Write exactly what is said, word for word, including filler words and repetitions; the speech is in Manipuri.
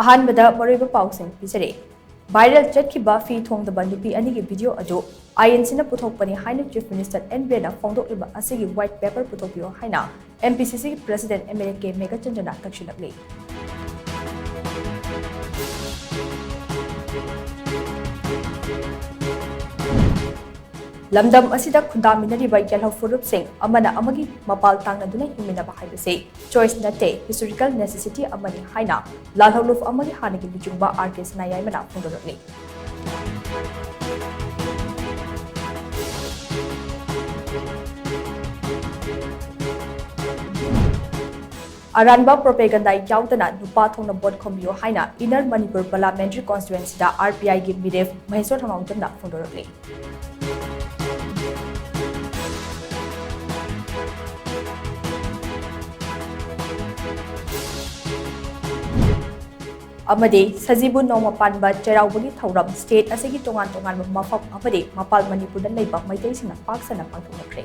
ꯑꯍꯥꯟꯕꯗ ꯃꯔꯨꯑꯣꯏꯕ ꯄꯥꯎꯁꯤꯡ ꯄꯤꯖꯔꯤ꯫ Viral ꯆꯠꯈꯤꯕ ꯐꯤ ꯊꯣꯡꯗꯕ ꯅꯨꯄꯤ ꯑꯅꯤꯒꯤ video ꯑꯗꯨ ꯑꯥꯏ ꯑꯦꯟ ꯁꯤꯅ ꯄꯨꯊꯣꯛꯄꯅꯤ ꯍꯥꯏꯅ Chief Minister ꯑꯦꯟ ꯕꯤꯔꯦꯟꯅ ꯐꯣꯡꯗꯣꯛꯂꯤꯕ ꯑꯁꯤꯒꯤ white paper ꯄꯨꯊꯣꯛꯄꯤꯌꯨ ꯍꯥꯏꯅ M P C C ꯒꯤ President M L A ꯀꯦ ꯃꯦꯘꯆꯟꯗ꯭ꯔꯅ ꯇꯛꯁꯤꯜꯂꯛꯂꯤ꯫ ꯂꯝꯗꯝ ꯑꯁꯤꯗ ꯈꯨꯟꯗꯥꯃꯤꯟꯅꯔꯤꯕ ꯌꯦꯜꯍꯧ ꯐꯨꯔꯨꯞꯁꯤꯡ ꯑꯃꯅ ꯑꯃꯒꯤ ꯃꯄꯥꯜ ꯇꯥꯡꯅꯗꯨꯅ ꯍꯤꯡꯃꯤꯟꯅꯕ ꯍꯥꯏꯕꯁꯤ choice ꯅꯠꯇꯦ, historical necessity ꯑꯃꯅꯤ ꯍꯥꯏꯅ ꯂꯥꯜꯍꯧꯂꯨꯞ ꯑꯃꯒꯤ ꯍꯥꯟꯅꯒꯤ ꯂꯨꯆꯤꯡꯕ ꯑꯥꯔ ꯀꯦ ꯁꯅꯥꯌꯥꯏꯃꯅ ꯐꯣꯡꯗꯣꯔꯛꯂꯤ꯫ ꯑꯔꯥꯟꯕ propaganda ꯌꯥꯎꯗꯅ ꯅꯨꯄꯥ ꯊꯣꯛꯅ vote ꯈꯣꯝꯕꯤꯌꯨ ꯍꯥꯏꯅ Inner Manipur Parliamentary Constituency the R P I ꯒꯤ ꯃꯤꯔꯦꯞ ꯃꯍꯦꯁꯣꯔ ꯊꯧꯅꯥꯎꯖꯝꯅ ꯐꯣꯡꯗꯣꯔꯛꯂꯤ꯫ ꯑꯃꯗꯤ ꯁꯖꯤꯕꯨ ꯅꯣꯡꯃ ꯄꯥꯟꯕ ꯆꯩꯔꯥꯎꯕꯒꯤ ꯊꯧꯔꯝ state ꯑꯁꯤꯒꯤ ꯇꯣꯉꯥꯟ ꯇꯣꯉꯥꯟꯕ ꯃꯐꯝ ꯑꯃꯗꯤ ꯃꯄꯥꯜ ꯃꯅꯤꯄꯨꯔꯗ ꯂꯩꯕ ꯃꯩꯇꯩꯁꯤꯡꯅ ꯄꯥꯛ ꯁꯟꯅ ꯄꯥꯡꯊꯣꯛꯅꯈ꯭ꯔꯦ꯫